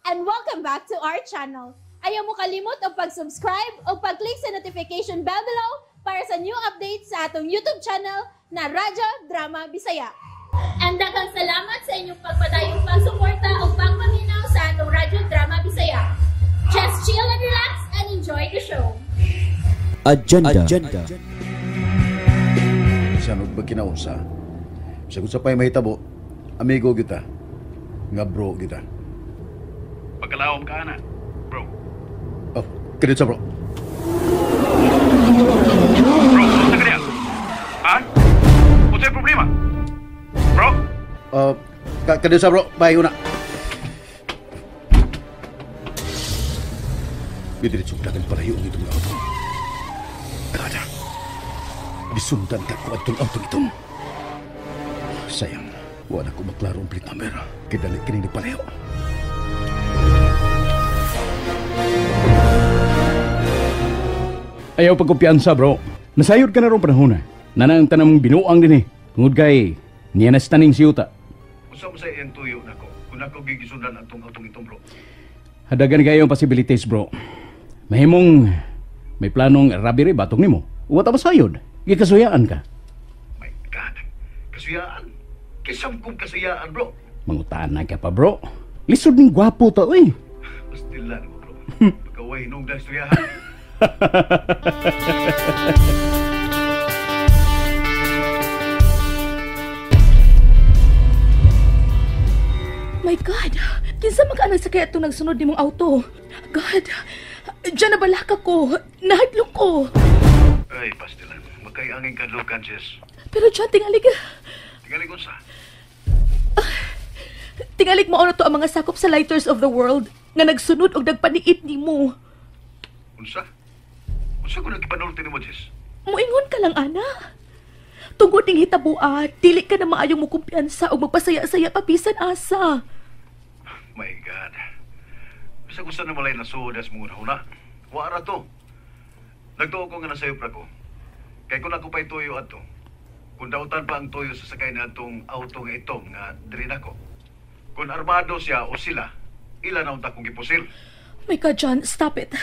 And welcome back to our channel. Ayaw mo kalimot og pag-subscribe o pag-click sa notification bell below para sa new updates sa atong YouTube channel na Radyo Drama Bisaya. And daghang salamat sa inyong pagpadayong pagsuporta o pagpaminaw sa atong Radyo Drama Bisaya. Just chill and relax and enjoy the show. Agenda. Bisan og magkinausa. Bisan kung sa pa'y mahitabo, amigo kita. Nga bro kita. Pagkalawom ka na, bro. Oh, kadto sa bro. Bro, unsa ka diha? Ha? Unsay problema? Bro? Kadto sa bro. Bye una. Didiretso dagan palayo ang itong auto. Kada. Gisundan ka ko atong auto itom. Sayang, wala ko maklaro ang plate number. Kidali kini ni palayo. Ayaw pagkumpiyansa, bro. Nasayod ka na rong panahon na. Nanang tanang binuang din eh. Tungod kay, niya na taning siyuta. Unsa man sa iyang tuyo nako? Kung ako gigisundan atong autong itong bro. Hadagan kayo ang possibilities, bro. Mahimong may planong robbery batong nimo. Uwa ta masayod. Gikasuyaan ka. My God. Kasuyaan. Kisam kong kasuyaan, bro. Mangutaan na ka pa, bro. Lisod ning gwapo ta, oy. Pastilan mo, bro. Pagkaway hinong dahil suyahan. My God! Kinsa man ka nang sakay atong nagsunod nimong auto? God! Diyan na balaka ko. Nahadlok ko. Ay, pastilan. Magkaiangin kadlokan, sis. Pero John, tingalig. Tingalig unsa? Tingalig mao na to ang mga sakop sa Lighters of the World nga nagsunod og nagpaniit nimo. Unsa? Unsa ko nagpanulti nimo, sis? Moingon ka lang, ana. Tungod ning hitabua, dili ka na maayong mukumpiyansa og magpasaya-saya pa bisan asa. My God. Bisag usa na malay nasuod as mong una. Wa ra to. Nagtuo ko nga nasayop ra ko. Kay kung ako pa'y tuyo adto, kung dautan pa ang tuyo sa sakay na atong auto nga itom nga diri nako. Kung armado siya o sila, ila na unta kong gipusil. My God, John, stop it.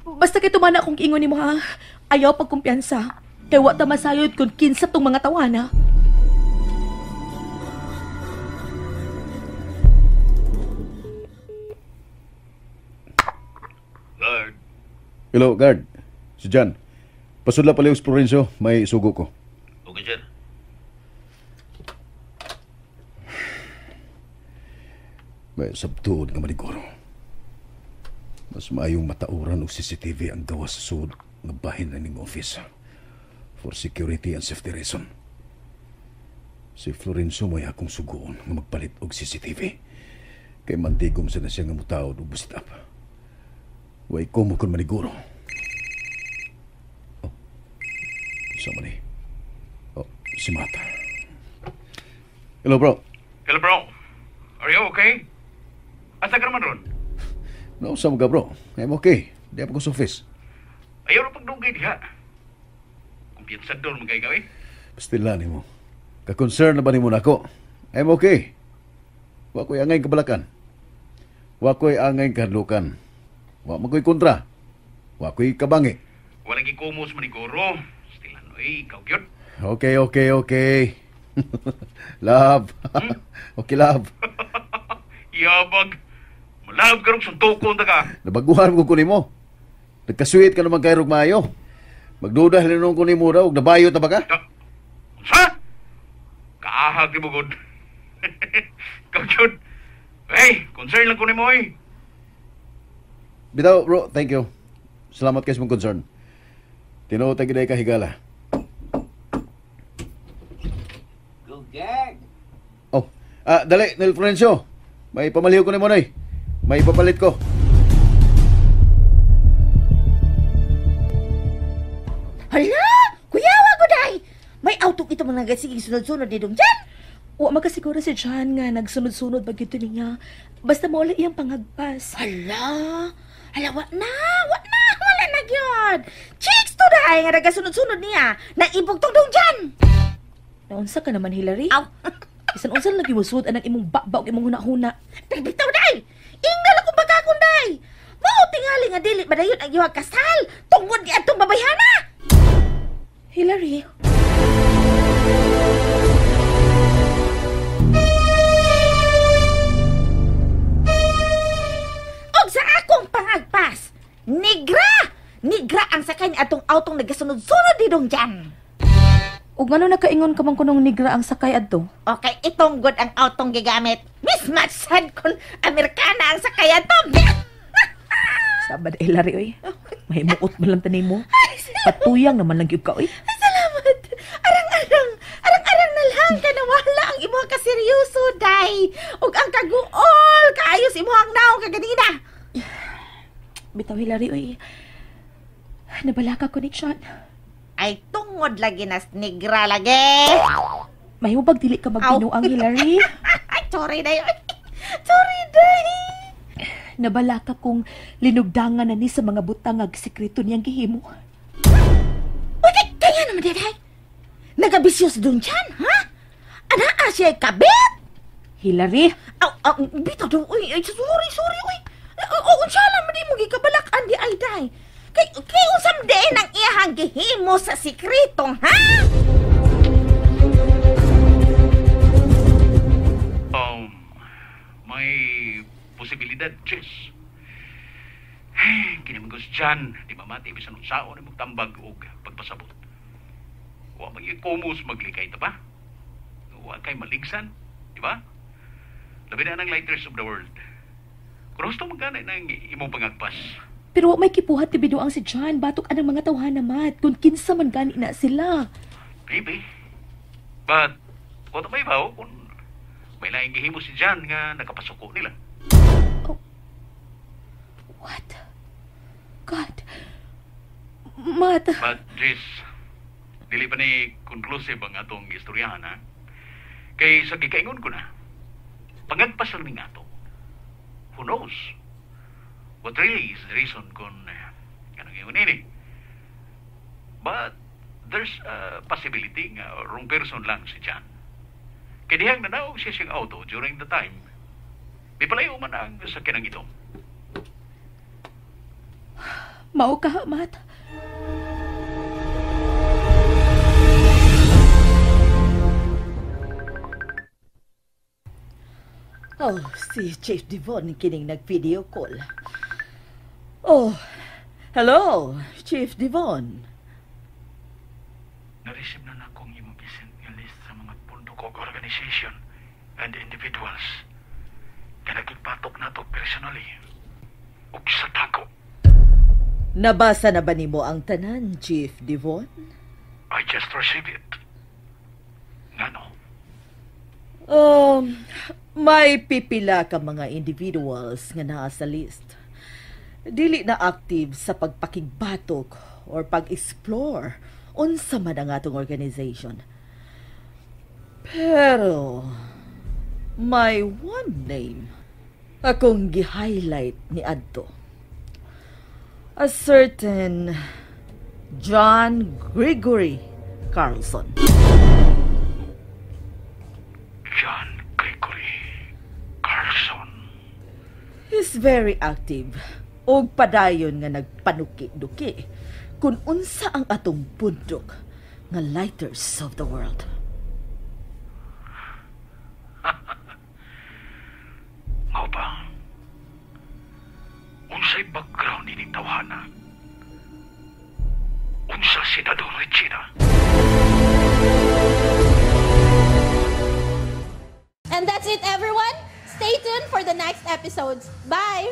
Basta kay tumana akong giingon nimo ha. Ayaw pagkumpiyansa. Kay wa ta masayod kung kinsa tong mga tawana. Lord. Hello, guard. Si John. Pasudla pala yung Florencio. May sugo ko. Okay, sir. May sabtuod nga maniguro. Mas maayong matauran og CCTV ang gawas sa sud nga bahin na ning office. For security and safety reason. Si Florencio may akong sugoon nga magpalit og CCTV. Kay mandigom sa na siya nga mutaod og busit up. Way ko mo kun maniguro. Oh. Sa man eh. Oh, si Mata. Hello, bro. Hello, bro. Are you okay? Asa ka naman ron? No, sa mga bro. I'm okay. Di ako sa office. Ayaw na pagdugay diha. Kumpiyansa doon mga ikaw eh. Pastila ni mo. Ka-concern na ba ni mo nako? I'm okay. Wa ko'y angay kabalakan. Wa ko'y angay kahadlukan. Wa man ko'y kontra. Wa ko'y kabangi. Walang gikumos maniguro. Stila no eh, ikaw gyud. Okay. Love. Okay, love. Yabag. Malab ka rong suntukon ta ka. Nabaguhan ko kunin mo. Nagkasuit ka naman kay rog maayo. Magduda hilinong kunin mo daw. Nabayo ta ba ka? Unsa? Kaahag ni bugod. Ikaw gyud. Hey, concern lang ko nimo eh. Bitaw, bro, thank you. Salamat kay sa mong concern. Tinuod tayo ka higala. Go, guard. Oh, dali, Nel Florencio. May pamaliw ko ni mo, Noy. May ipapalit ko. Hala! Kuyawa ko day! May auto ito mga nagasigig sunod-sunod ni Dong Jan. Wa makasiguro si John nga nagsunod-sunod ba gyud niya. Basta mo iyang pangagpas. Hala! Hala, wa na! Wa na! Wala na gyud! Chicks to day nga nagasunod-sunod niya. Naibog tong Dong Jan! Naunsa ka naman, Hillary? Aw! Bisan unsa lang gimusud anang imong bakba ug imong hunahuna. Day, bitaw, day! Inggal akong bagakon, day! Mao tingali nga dili madayon ang iyong kasal tungod ni atong babayhana! Hillary. Og sa akong pangagpas, nigra! Nigra ang sakay ni atong autong nagasunod-sunod ni Dong Jan. Ug ngano nakaingon ka man kunong nigra ang sakay adto? Okay, itong good ang autong gigamit. Mismatch sad kun Amerikana ang sakay adto. Sabad Hillary oy. Mahimuot man lang tanim mo. Patuyang naman lang gyud ka oy. Ay, salamat. Arang-arang, arang-arang na lang ka nawala ang imong kaseryoso, day. Ug ang kaguol, kaayos imong naong kaganina. Bitaw Hillary oy. Nabalaka ko ni Sean. Ay, tungod lagi nas negra lagi. Mahimo bag dili ka magtinuang, Hillary? Ay, sorry day. Sorry day. Nabalaka kong linugdangan na ni sa mga butang ag sekreto niyang gihimo. Uy, kaya naman day. Nagabisyo sa dun dyan, ha? Anaa siya kabit? Hillary? Aw, bitaw daw. Uy, ay, sorry, sorry, uy. Unsa lang man di mo gikabalakan di ay day. Kay usam din ang iyahang gihimo sa sekreto, ha? May posibilidad, Jess. Kinamagos dyan, di mamati, bisan unsaon ang magtambag og pagpasabot. Wa mag-ikumos maglikay ta ba? Wa kay maligsan, di ba? Labi na ng lighters of the world. Kung gusto magkanay ng imong pangagpas. Pero wa may kipuhat ti binuang si John, batok anang mga tawhana mat, kung kinsa man gani na sila. Maybe. But, kung may bawo, kung may laing gihimo si John nga nakapasuko nila. Oh. What? God. Mat. But, Jess, dili pa ni conclusive ang atong istoryahan, ha? Kay sa gikaingon ko na, pangagpas lang ni ato. Who knows? What really is the reason kung anong ingon ini? But there's a possibility nga wrong person lang si John. Kaya dihang nanaog siya siyang auto during the time, may palayo man ang sakyanang ito. Mao ka, Matt. Oh, si Chief Devon kining nag-video call. Oh, hello, Chief Devon. Na-receive na na akong imong gisent nga list sa mga pundok og organization and individuals nga nagigpatok nato personally ug sa tago. Nabasa na ba nimo ang tanan, Chief Devon? I just received it. Ngano? May pipila ka mga individuals nga naa sa list. Dili na active sa pagpakigbatok or pag-explore unsa man ang atong organization. Pero may one name akong gi-highlight ni adto. A certain John Gregory Carlson. John Gregory Carlson. He's very active og padayon nga nagpanuki-duki kung unsa ang atong bundok nga lighters of the world. Mao ba? Unsay background ining tawhana? Unsa si Dadong Regina? And that's it, everyone. Stay tuned for the next episodes. Bye!